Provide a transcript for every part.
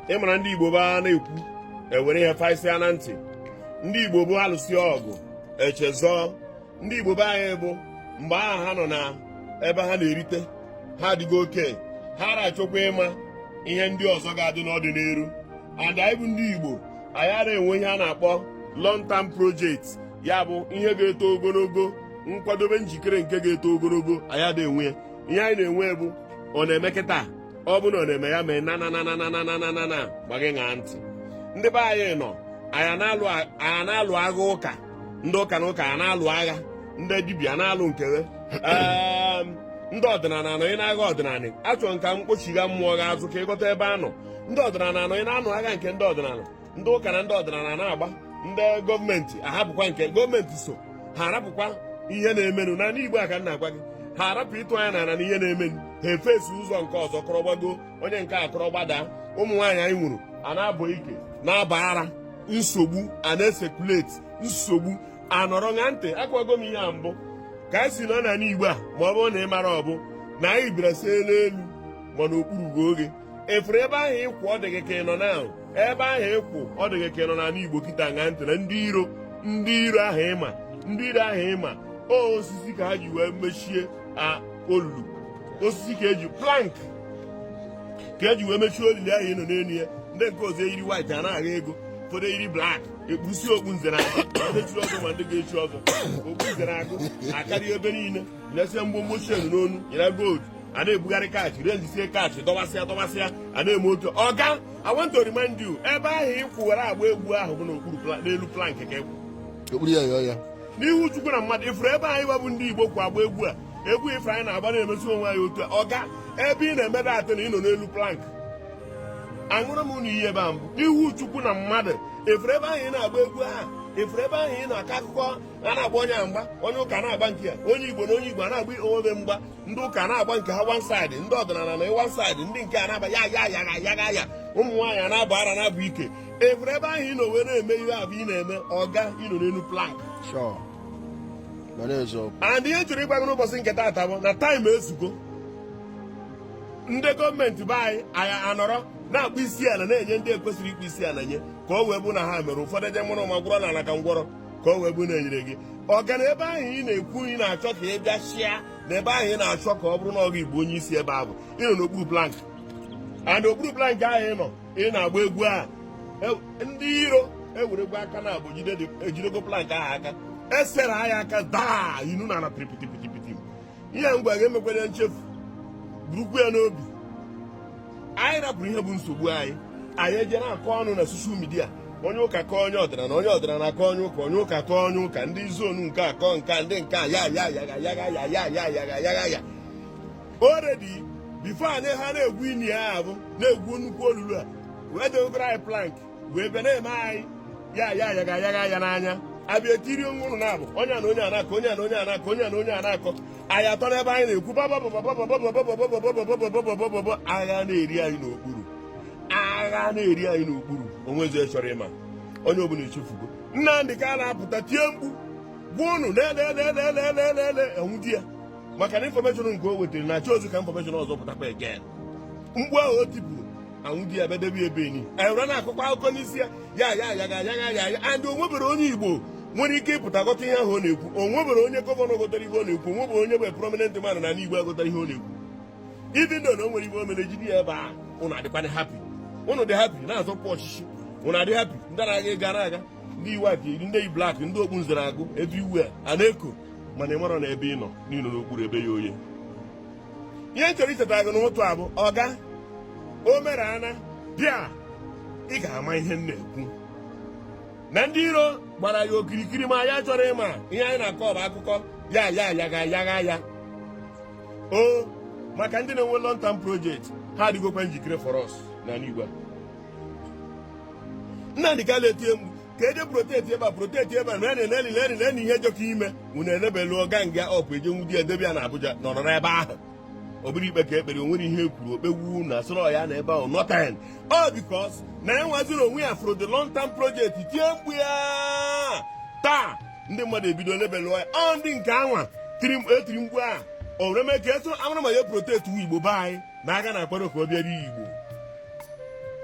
Ịmara ndị Igbo ba na-ekwu ewere ihe faịsịa na ntị. Ndị Igbo bụ alụsị ọgụ echezọ. Ndị Igbo be anyị bụ mgbe ahụ ha nọ na ebe ha na-erite, ha adịgo oke, ha na-achọkwa ịma ihe ndị ọzọ ga-adị n'ọdịnihu. And anyị bụ ndị Igbo, anyị ara enwe ihe a na-akpọ long term project, ya bụ ihe ga-eto ogologo, nkwadobe, njikere nke ga-eto ogologo. Anyị ada enwe ya. Ihe anyị na-enwe bụ ọ na-eme kịta, ọ bụ na ọ na-eme ya mee na na na na na na na na na na gba gị. Ṅaa ntị, ndị be anyị nọ, anyị na-alụ agha ụka, ndị ụka na ụka a na-alụ agha, ndị dibịa na-alụ nke ndị ọdịnala anọghị n'agha ọdịnala. Achọrọ nka mkpochigha mmụọ gị azụ ka ịghọta ebe a nọ. Ndị ọdịnala anọghị na-anụ agha nke ndị ọdịnala, ndị ụka na ndị ọdịnala na-agba, ndị gọọmenti ahapụkwa nke gọọmenti so ha arapụkwa ihe na-emenụ n'ala Igbo a ka m na-agwa gị. Ha arapụ ịtụ anya n'ala na ihe na-emenụ, ha efesu ụzọ nke ọzọ kọrọgbago, onye nke a kọrọgbada. Ụmụ nwaanyị anyị nwụrụ a na-abọ ike, na-aba ara, nsogbu a na-ecirculate, nsogbu anọrọ. Ṅa ntị, akwago m ihe a mbụ ka anyị si nọ n'ala Igbo a. Ma ọ bụrụ na ị mara, ọ bụ na anyị bịara see n'elu ma n'okpuru gị oge efere ebe ahụ ịkwụ, ọ dịghị ka ị nọ na ebe ahụ ịkwụ, ọ dịghị ka ị nọ n'ala Igbo kịta. Ṅa ntị na ndị iro, ndị iro ahụ ịma, ndị iro ahụ ịma, o osisi ka ha ji wee mechie a olulu, osisi ka eji plank ka eji wee mechie olili ahụ ị nọ n'elu ya. Ndị nke ọzọ eyiri white a na-agha ego, ụfọdụ eyiri black, ekpusi okpu nze na agụ, ma ndị chiri ọzọ ma ndị ga-echi ọzọ, okpu nze na agụ akarị ebe niile, nyesịa mgbomgbo chain n'onu, nyere gold, a na-ebugharị cash, renjisie cash, dọbasịa dọbasịa, a na-eme otu ọga. I want to remind you, ebe ahụ ịkwụ were agba egwu ahụ bụ n'okpuru n'elu plank ka ịkwụ. Okpuru ya yọọ ya. N'ihu Chukwu na mmadụ, ifuru ebe anyị gbabụ ndị Igbo kwa agba egwu a, egwu ife anyị na-agba na-emesi onwe anyị otu a. Ọga, ebe ị na-emebe atọ na ị nọ n'elu plank, aṅụrụ m unu iyi ebe a mbụ n'ihu Chukwu na mmadụ. Efuru ebe ahụ ị na-agba egwu ahụ, efuru ebe ahụ ị na-akọ akụkọ, a na-agba onye a mgba, onye ụka na-agba nke ya, onye Igbo na onye Igbo a na-agba onwe mgba, ndị ụka na-agba nke ha one side, ndị ọdịnala na one side, ndị nke a na-agba ya ya ya ya ya ya, ụmụ nwaanyị a na-abụ ara, na-abụ ike. Efuru ebe ahụ ị nọ wee na-eme ihe ahụ ị na-eme, ọga, ị nọ n'elu plank. Sure. Mana eziokwu. And ihe m chọrọ ịgwa gị n'ụbọchị nke taata bụ na time ezugo. Ndị gọọmenti be anyị, anyị anọrọ na-akpụ isi ala na-enye ndị ekwesịrị ikpụ isi ala nye, ka o wee bụ na ha mere ụfọdụ eje mụrụ ma gwọrọ n'ala ka ngwọrọ, ka o wee bụ na enyere gị ọga na ebe ahụ ị na-ekwu ị na-achọ ka ị bịa chịa, na ebe ahụ ị na-achọ ka ọ bụrụ na ọ gị bụ onye isi ebe ahụ, ị nọ n'okpuru plank. And okpuru plank ahụ ị nọ, ị na-agba egwu a, ndị iro eweregwu aka na abụ ejidego plank ahụ aka, esere ya aka daa inu na ala piripitipitipiti. Ihe ngwa ga-emekwere nchefu, burukwu ya n'obi. Anyị rapụrụ ihe bụ nsogbu anyị, anyị eje na-akọ ọnụ na social media, onye ụka kọọ onye ọdịnala, onye ọdịnala kọọ onye ụka, onye ụka kọọ onye ụka, ndị zonu nke akọ nke a, ndị nke a ya ya ya ya ya ya ya ya ya ya ya ya. Already before anyị ha na-egwu ini ya ahụ, na-egwu nnukwu olulu a, wee dewegoro anyị plank, wee bịa na-eme anyị ya ya ya ya ya ya n'anya, abịa etiri onwe ụnụ na-abụ onye a na onye a na-akọ, onye a na onye a na-akọ, onye a na onye a na-akọ. Anyị atọ n'ebe anyị na-ekwu bababababababababababababababababababa. Agha na-eri anyị n'okpuru, agha na-eri anyị n'okpuru. Onwezi chọrọ ịma, onye ọbụla echefugo Nnamdị ka a na-apụta tie mkpu gwa ụnụ lelelelelelelele enwu di ya, maka na information nke o wetara na achọ ozu ka information ọzọ pụtakwa again. Mgbu ahụ o tipụrụ anwụ di ya bịa debe ebe enyi anyị na-akọkwa akụkọ n'isi ya ya ya ya ya ya ya ya. And o nwebere onye Igbo nwere ike ịpụta ghọta ihe ahụ ọ na-ekwu. O nwebere onye governor ghọtara ihe ọ na-ekwu. O nwebere onye bụ prominent man na Igbo aghọtara ihe ọ na-ekwu. Even though na o nwere ihe o mere jide ya ebe a, ụnụ adịkwana happy, ụnụ dị happy na-azọpụ ọchịchị, ụnụ adị happy. Ndị na-aga ịga na-aga, ndị iwe aka eri, ndị yi black, ndị okpu nzere agụ everywhere a na-eko, mana ị marọ na ebe ị nọ n'ịnọ n'okpuru ebe ya oye. Ihe m chọrọ icheta gị n'ụtụ a bụ, ọga, o mere ana bịa, ị ga-ama ihe m na-ekwu na ndị iro gbara ya okirikiri, ma ya chọrọ ịma ihe anyị na-akọ bụ akụkọ ya ya ya ga ya ga ya o, maka ndị na-enwe long term project, ha adịgokwa njikere for us n'ala Igbo a. Nnamdị Kanu etie mgbu ka eje protect ebe a, protect ebe a, na na na na na ihe jọka ime unu elebelu ọga nga ọpụ eje nwudi edebe ya na Abuja, nọrọ n'ebe ahụ. Ọ bụrụ ikpe ka ekpere, o nwere ihe e kwuru okpegwu na sịrọ ya na ebe ahụ, nothing ọ, because na enweziri onwe ya fụrụ the long term project, tie mkpu ya taa, ndị mmadụ ebido lebelụ ya. Ọ ndị nke anwa etiri mkpu a, o were mee ka eso amara ma ya protect Igbo be anyị na aga na-akwado ka ọ bịara Igbo.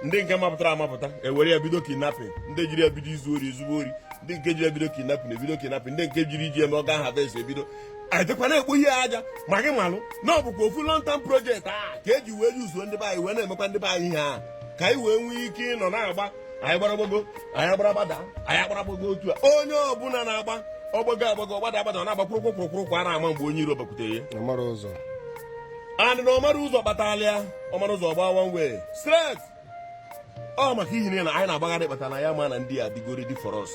Ndị nke mapụtara amapụta ewere ya bido kidnapping, ndị jiri ya bido izu ori ezugbo ori, ndị nke jiri ya bido kidnapping ebido kidnapping, ndị nke jiri iji eme organ harvest ebido. Anyị na-ekpo ihe aja ma gị malụ na ọ bụkwa ofu long term project a ka eji wee yuzuo ndị be anyị, wee na-emekwa ndị be anyị ihe a, ka anyị wee nwee ike ịnọ na-agba. Anyị gbara gbago, anyị agbara gbada, anyị agbara gbago. Otu a onye ọbụla na-agba ọgbago agbago, ọgbada agbada, ọ na-agba kwụrụkwụ kwụrụkwụrụ kwa na-ama mgbe onye iro bakwutere ya. Ọmara ụzọ. And na ọmara ụzọ kpatara ya, ọmara ụzọ gba one way straight. Ọ maka ihi na anyị na-agbagharị kpatara na ya ma na ndị a dịgo ready for us.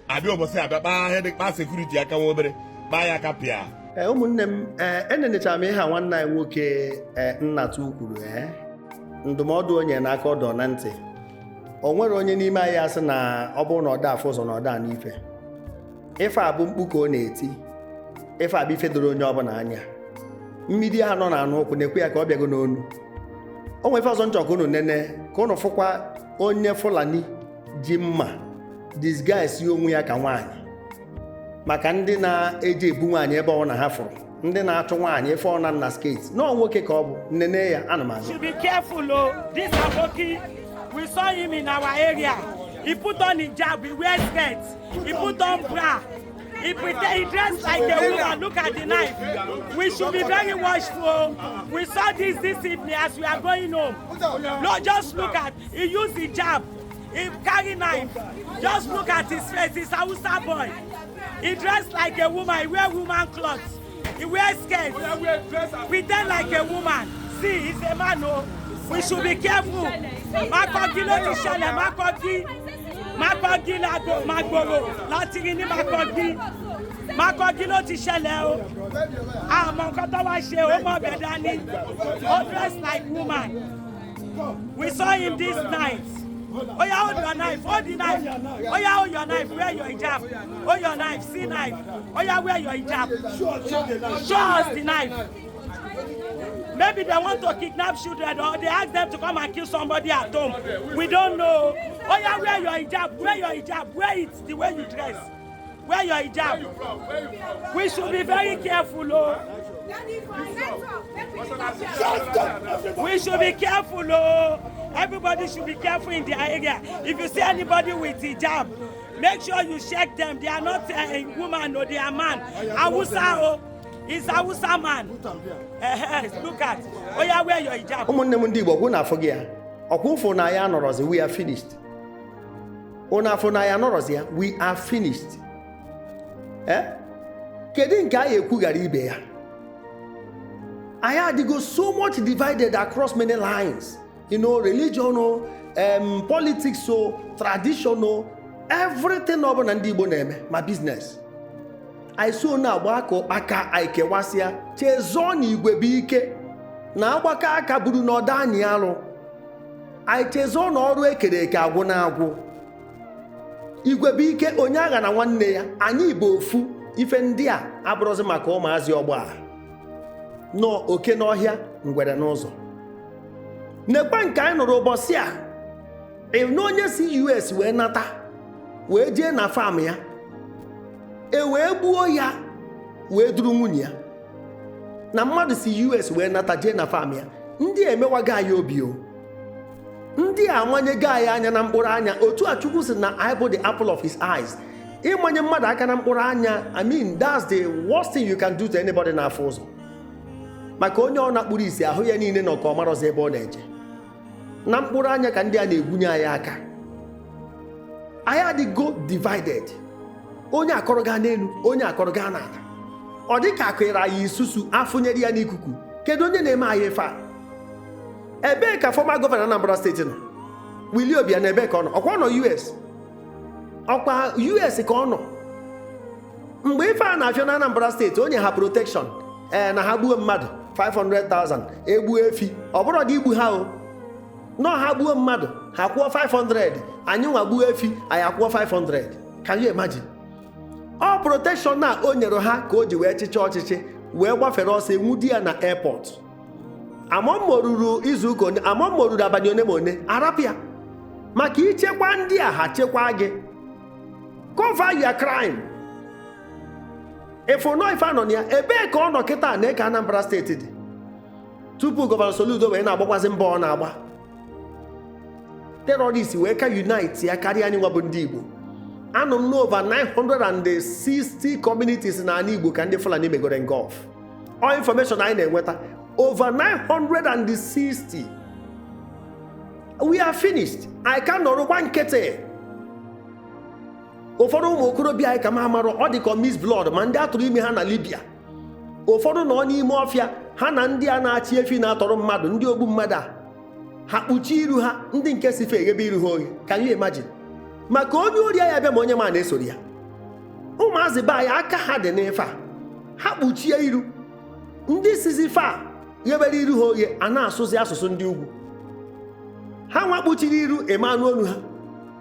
Abịa ụbọchị abịa kpaa ihe dị kpaa security aka nwa obere, kpaa ya aka pịa. Ee, ụmụnne m, ee, enenechara m ihe a nwanne anyị nwoke, ee, Nnatụ kwuru. Ee, ndụmọdụ onye n'aka ọdọ na ntị, o nwere onye n'ime anyị asị na ọ bụrụ na ọ da afụ ụzọ na ọ da n'ife. Ife a bụ mkpu ka ọ na-eti. Ife a bụ ife doro onye ọbụla anya. Mmiri ahụ nọ n'anụ ụkwụ na-ekwe ya ka ọ bịago n'onu. O nwere ife ọzọ nchọ ka unu nene, ka unu fụkwa onye Fulani ji mma disguise onwe ya ka nwaanyị, maka ndị na-eji ebu nwaanyị ebe ọ na ha fụrụ ndị na-achụ nwaanyị ife ọ na na skirt nọọ nwoke ka ọ bụ. Nnene ya, ana m abịa. Should be careful, oh. This aboki, we saw him in our area. He put on hijab, he wear skirt, he put on bra. He pretend he dressed like a woman. Look at the knife. We should be very watchful, oh. We saw this evening as we are going home. No, just look at. He used hijab. He carry knife. Just look at his face. He's Hausa boy. He dressed like a woman. He wear woman clothes. He wear skirt. Pretend like a woman. See, he's a man, oh. We should be careful. Makogi ló ti ṣẹlẹ̀, Makogi. Makogi lago Magboro láti rí ní Makogi. Makogi ló ti ṣẹlẹ̀ o. Àmọ́ nǹkan tó wá ṣe, ó mọ̀ bẹ̀ dání. Ó dress like woman. We saw him this night. Oya, hold your knife, hold the knife. Oya, hold your knife, wear your hijab. Hold your knife, see knife. Oya, wear your hijab. Show us the knife. Maybe they want to kidnap children or they ask them to come and kill somebody at home. We don't know. Oya, wear your hijab, wear your hijab, wear it the way you dress. Wear your hijab. We should be very careful, oh. We should be careful, oh. Everybody should be careful in the area. If you see anybody with hijab, make sure you check them. They are not a woman, or they are man. Hausa, oh. It's Hausa man. Look at. Oya, wear your hijab. Ụmụnne m ndị Igbo, gwụ na afọ gị ya ọkwa ụfụ na ya anọrọzi. We are finished. Ụnụ afọ na ya anọrọzi ya. We are finished. Eh, kedu nke anyị ekwughara ibe ya? Anyị adịgo so much divided across many lines, religion o, politics o, tradition o, everything ọbụla ndị Igbo na-eme, ma business. Anyị so na-agba aka ụkpaka, anyị kewasịa, chezọọ na igwe bụ ike na agbakọ aka buru n'ọdọ anyị alụ. Anyị chezọọ na ọrụ ekere eke agwụ na agwụ. Igwe bụ ike, onye agha na nwanne ya, anyị bụ ofu. Ife ndị a abụrụzi maka ụmụazị ọgbọ a nọ oke n'ọhịa, ngwere n'ụzọ. Nekwa nke anyị nụrụ ụbọchị a na onye si US wee nata, wee jee na farm ya, e wee gbuo ya, wee duru nwunye ya. Na mmadụ si US wee nata, jee na farm ya. Ndị a emewago anyị obi o. Ndị a amanyego anyị anya na mkpụrụ anya. Otu a Chukwu sị na anyị bụ the apple of his eyes. Ịmanye mmadụ aka na mkpụrụ anya, I mean, that's the worst thing you can do to anybody na-afụ ụzọ, maka onye ọ na-akpụrụ isi ahụ ya niile nọ ka ọ marọzi ebe ọ na-eje. Na mkpụrụ anya ka ndị a na-egwunye anyị aka. Anyị adịgo divided, onye akọrọ gaa n'elu, onye akọrọ gaa n'ala. Ọ dị ka akụnyere anyị isusu, afụnyere ya n'ikuku. Kedu onye na-eme anyị ife a? Ebee ka former governor Anambra State nọ, Willie Obiano? Ebee ka ọ nọ? Ọkwa ọ nọ US, ọkwa US ka ọ nọ mgbe ife a na-afịọ na Anambra State. Onye ha protection, ee, na ha gbuo mmadụ 500,000, egbuo efi. Ọ bụrụ dị igbu ha o nọ, ha gbuo mmadụ, ha kwụọ 500. Anyị nwa gbuo efi, anyị akwụọ 500. Can you imagine? Ọ protection na o nyere ha ka o ji wee chịcha ọchịchị, wee gbafere ọsọ, enwudi ya na airport. Amamma ruru izu ụka one, amamma ruru abalị one ma one, arapụ ya. Maka ichekwa ndị a, ha chekwa gị, cover your crime. Ịfụ nọ ife anọ na ya. Ebee ka ọ nọ kịta na ka Anambra State dị tupu Governor Soludo wee na-agbakwazi mbọ ọ na-agba? Terrorist wee ka unite ya karịa anyị nwa bụ ndị Igbo. Anụ m n'over 960 communities na ala Igbo ka ndị Fulani megoro engulf. All information anyị na-enweta, over 960. We are finished. Anyị ka nọrọkwa nkịtị. Ụfọdụ ụmụ okorobịa anyị ka m amarọ, ọ dị ka mixed blood, ma ndị atụrụ ime ha na Libya, ụfọdụ nọ n'ime ọfịa, ha na ndị a na-achị efi na-atọrọ mmadụ, ndị ogbu mmadụ a, ha kpuchie iru ha, ndị nke si fe eghebe iru ha oghe. Can you imagine? Maka onye ori ya bịa, ma onye ma na-esoro ya. Ụmụazị be anyị aka ha dị n'ife a, ha kpuchie iru. Ndị sizi fa ghebere iru ha oghe a na-asụzi asụsụ ndị ugwu. Ha nwa kpuchiri iru eme anụ olu ha,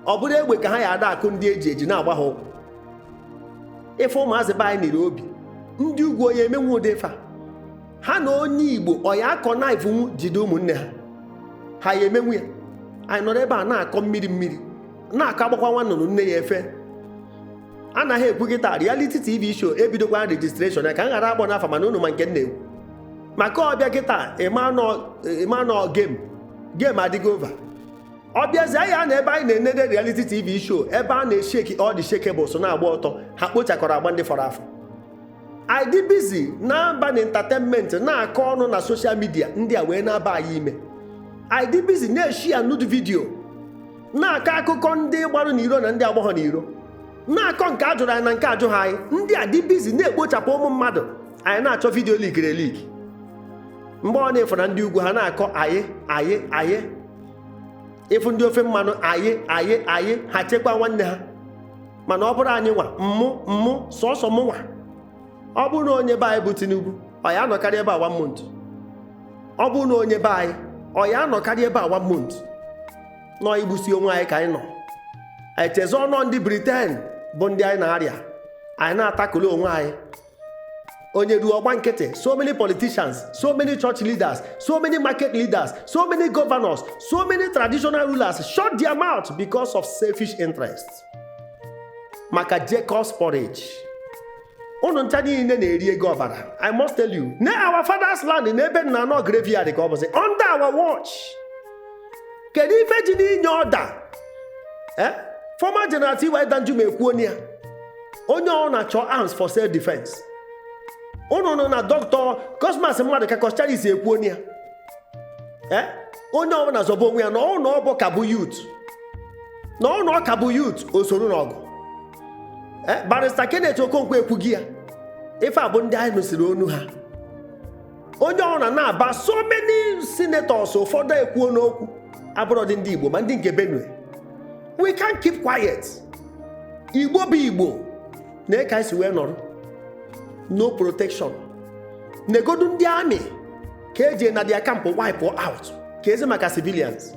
ọ bụrụ egbe ka ha ya ada akụ ndị eji eji na-agba ha ụkwụ. Ife ụmụazị be anyị niri obi, ndị ugwu onye emenwu ụdị ife a, ha na onye Igbo ọya akọ knife nwu jide ụmụnne ha, ha ya emenwu ya. Anyị nọrọ ebe a na-akọ mmiri mmiri, na-akọ agbakwa nwa nnụnụ nne ya efe. Anaghị ekwu kịta reality TV show ebidokwa registration ya, ka m ghara akpọ n'afa, mana unu ma nke m na-ekwu. Maka ọbịa kịta, ịma nọ game game adịgo over. Ọ bịazie ya na ebe anyị na-enede reality TV show, ebe a na-eshake all the shakeables na-agba ọtọ, ha kpochakọrọ agba ndị fọrọ afọ. Anyị dị busy na-aba na entertainment, na-akọ ọnụ na social media, ndị a wee na-aba anyị ime. Anyị dị busy na-eshi ya nude video, na-akọ akụkọ ndị gbarụ n'iro na ndị agbọghọ n'iro, na-akọ nke a jụrụ anyị na nke ajụ ha anyị. Ndị a dị busy na-ekpochapụ ụmụ mmadụ, anyị na-achọ video leakiri eleak. Mgbe ọ na-efu na ndị ugwu, ha na-akọ anyị anyị anyị. Ịfụ ndị ofe mmanụ, anyị anyị anyị, ha chekwa nwanne ha. Mana ọ bụrụ anyị nwa mmụ mmụ sọsọ mụ nwa, ọ bụrụ na onye be anyị bụ Tinubu, ọ ya anọkarị ebe a one month. Ọ bụrụ na onye be anyị, ọ ya anọkarị ebe a one month. Nọ igbusi onwe anyị ka anyị nọ. Anyị chezọ ọnọ ndị Britain bụ ndị anyị na-arịa, anyị na-atakụrụ onwe anyị. Onye ruo ọgba nkịtị. So many politicians, so many church leaders, so many market leaders, so many governors, so many traditional rulers shut their mouth because of selfish interest, maka Jacob's porridge. Unu ncha niile na-eri ego ọbara. I must tell you na our father's land na ebe nna nọ graveyard ka ọ bụzi under our watch. Kedu ife ji n'inye ọda? Eh, former General T.Y. Danjuma ekwuo ya, onye ọ na-achọ arms for self defense. Unu nọ na Dr. Cosmas mmadụ ka Coscharis ekwuo ya. Eh, onye ọbụla zọba onwe ya na ọ na ọ bụ ka bụ youth, na ọ na ọ ka bụ youth, o soro n'ọgụ. Eh, Barrister Kenneth Okonkwo ekwughị ya. Ife a bụ ndị anyị nụsịrị onu ha. Onye ọbụla na-aba, so many senators, ụfọdụ ekwuo n'okwu abụrọdị ndị Igbo, ma ndị nke Benue. We can't keep quiet. Igbo bụ Igbo na ka anyị si wee nọrọ no protection. Negodu ndị army ka eji na their camp wipe out, ka ezi maka civilians.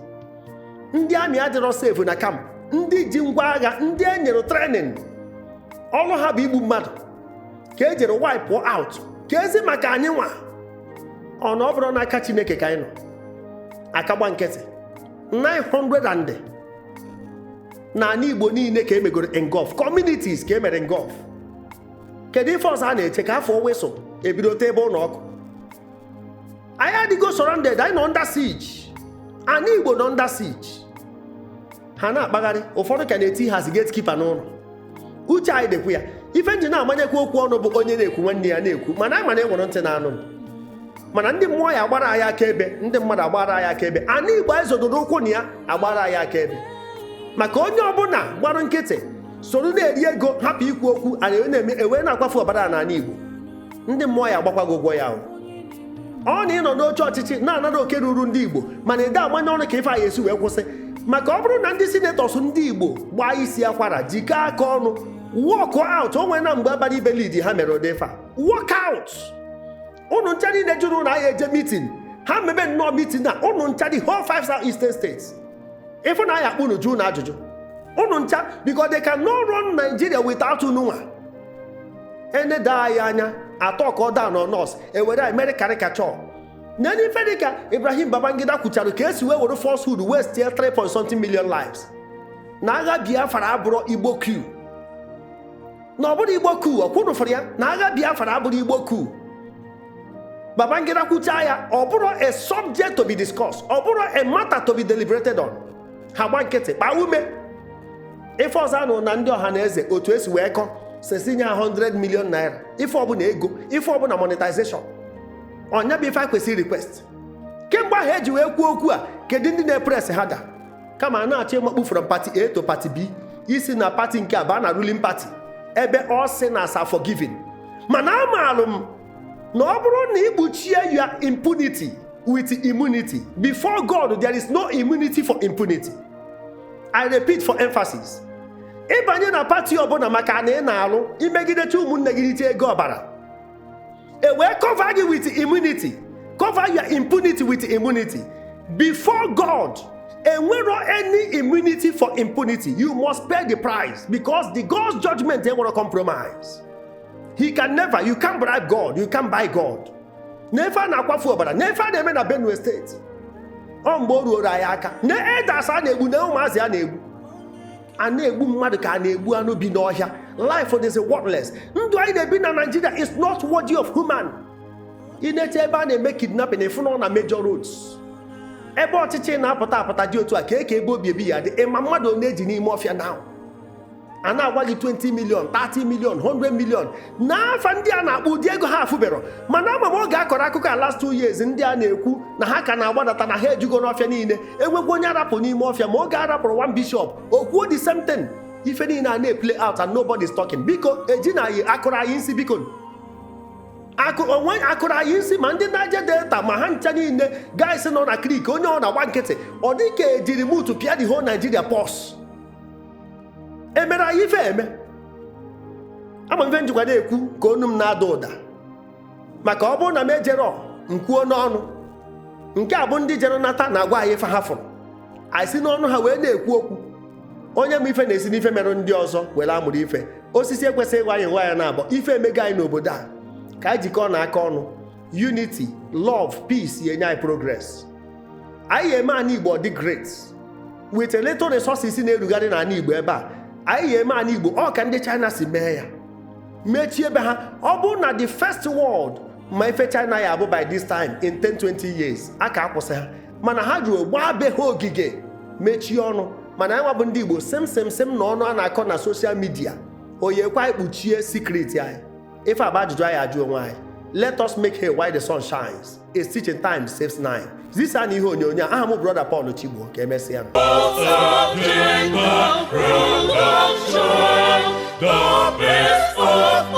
Ndị army adịrọ safe na camp. Ndị ji ngwa agha, ndị e nyere training, ọrụ ha bụ igbu mmadụ, ka ejere wipe out, ka ezi maka anyị nwa. Ọ na ọ bụrụ n'aka Chineke ka anyị nọ aka gba nkịtị. 900 and n'ala Igbo niile ka emegoro engulf, communities ka emere engulf. Kedu ife ọzọ a na-eche ka afọ wesụ ebido tee ebe ụlọ ọkụ? Anyị adịgo surrounded, anyị nọ under siege. Ana Igbo nọ under siege. Ha na-akpagharị, ụfọdụ ka na-eti ha si gatekeeper n'ụlọ. Uche anyị dịkwu ya. Ife nji na-amanyekwa okwu ọnụ bụ onye na-ekwu nwanne ya na-ekwu, mana anyị mana enwere ntị na-anụ, mana ndị mmụọ ya agbara anyị akaebe, ndị mmadụ agbara anyị akaebe, ana Igbo anyị zọdoro ụkwụ na ya agbara anyị akaebe. Maka onye ọbụla gbarụ nkịtị soro na-eri ego, hapụ ikwu okwu, anyị na-eme ewee na-akwafu ọbara n'ala Igbo, ndị mmụọ ya agbakwa gị ụgwọ ya ahụ. Ọ na ịnọ n'oche ọchịchị na-anara oke ruru ndị Igbo, mana ede amanye ọnụ ka ife anyị esi wee kwụsị. Maka ọ bụrụ na ndị senators ndị Igbo gbaa isi akwara, jikọọ aka ọnụ, walk out. O nwere na mgbe abalị ibe lead ha mere ụdị ife a, walk out. Unu ncha niile jụrụ na anyị eje meeting, ha mebe nnọọ meeting a. Unu ncha, the whole five South Eastern states, ịfụ na anyị akpọ unu jụ na ajụjụ unu ncha, because they cannot run Nigeria without unu nwa. Eneda anyị anya atọ ka ọ daa nọ nọọsụ ewere anyị mere caricature. N'enye ife dịka Ibrahim Babangida kwuchara ka esi wee were falsehood wee steal 3 point something million lives na agha Biafra abụrụ Igbo coup, na ọ bụrụ Igbo coup. Ọkwụnụ fụrụ ya na agha Biafra abụrụ Igbo coup. Babangida kwuchaa ya, ọ bụrụ a subject to be discussed, ọ bụrụ a matter to be deliberated on. Ha gba nkịtị kpaa ume. Ife ọzọ anụ na ndị ọha na eze otu esi wee kọ sisi nye ha 100 million naira, ife ọbụla ego, ife ọbụla monetization, ọnya bụ ife a kwesịrị request. Kemgbe ahụ eji wee kwuo okwu a, kedu ndị na-epress ha da kama a na-achọ ịmakpu from party A to party B, isi na party nke a baa na ruling party, ebe all sinners are forgiven. Mana amaalụ m na ọ bụrụ na ikpuchie your impunity with immunity, before God there is no immunity for impunity. I repeat for emphasis, ịbanye na party ọbụla maka na ị na-alụ imegidecha ụmụnne gị, rite ego ọbara, e wee cover gị with immunity, cover your impunity with immunity, before God enwero any immunity for impunity. You must pay the price, because the God's judgment enwero compromise. He can never, you can't bribe God, you can't buy God. N'efe a na-akwafu ọbara, n'efe a na-eme na Benue Steeti, ọ mgbe o ruoro anyị aka na elders a na-egbu, na ụmụazị a na-egbu, a na-egbu mmadụ ka a na-egbu anụ bi n'ọhịa. Life is worthless. Ndụ anyị na-ebi na Nigeria is not worthy of human. Ị na-eche ebe a na-eme kidnapping, ịfụ na ọ na major roads, ebe ọchịchị na-apụta apụta dị otu a ka eke ebe obi ebi ya dị. Ịma mmadụ ọ na-eji n'ime ọfịa now, a na-agwa gị 20 million, 30 million, 100 million n'afa ndị a na-akpọ ụdị ego ha afụbero. Mana ama m oge a kọrọ akụkọ a last 2 years, ndị a na-ekwu na ha ka na-agbadata na ha ejugo n'ọfịa niile, enwekwa onye arapụ n'ime ọfịa. Ma oge arapụrụ one bishop, o kwuo the same thing. Ife niile a na-eplay out and nobody is talking. Biko, eji na anyị akụrụ anyị nsị, biko, akụ onwe akụrụ anyị nsị. Ma ndị Niger Delta, ma ha ncha niile, guys nọ na creek, onye ọ na-agba nkịtị, ọ dị ka ejiri mutu pịa the whole Nigeria pause. Emere anyị ife eme. Ama ife njikwa na-ekwu ka onu m na-ada ụda, maka ọ bụrụ na m ejero m kwuo n'ọnụ nke a bụ ndị jere nata na-agwa anyị ife ha fụrụ, anyị si n'ọnụ ha wee na-ekwu okwu. Onye ma ife na-esi n'ife merụ ndị ọzọ were amụrụ ife. Osisi ekwesịghị ịgwa anyị nwa ya na-abọ ife emego anyị n'obodo a. Ka anyị jikọọ na aka ọnụ, unity, love, peace ya enye anyị progress. Anyị ga-eme anyị Igbo dị great with a little resources na-erugharị n'ala Igbo ebe a. Anyị ga-eme ala Igbo ọ ka ndị China si mee ya, mechie ebe ha. Ọ bụrụ na the first world ma ife China ya abụ by this time in 10 20 years, a ka akwụsị ha, mana ha jụrụ gbaa be ha ogige, mechie ọnụ. Mana anyị nwa bụ ndị Igbo, sim sim sim na ọnụ a na-akọ na social media, oyekwa ekpuchie secret anyị. Ife agba ajụjụ anyị ajụ onwe anyị. Let us make hay while the sun shines. A stitch in time saves nine. Zisa na ihe onyonyo a. Aha m, Brother Paul Chigbo. Ka emesịa. The best of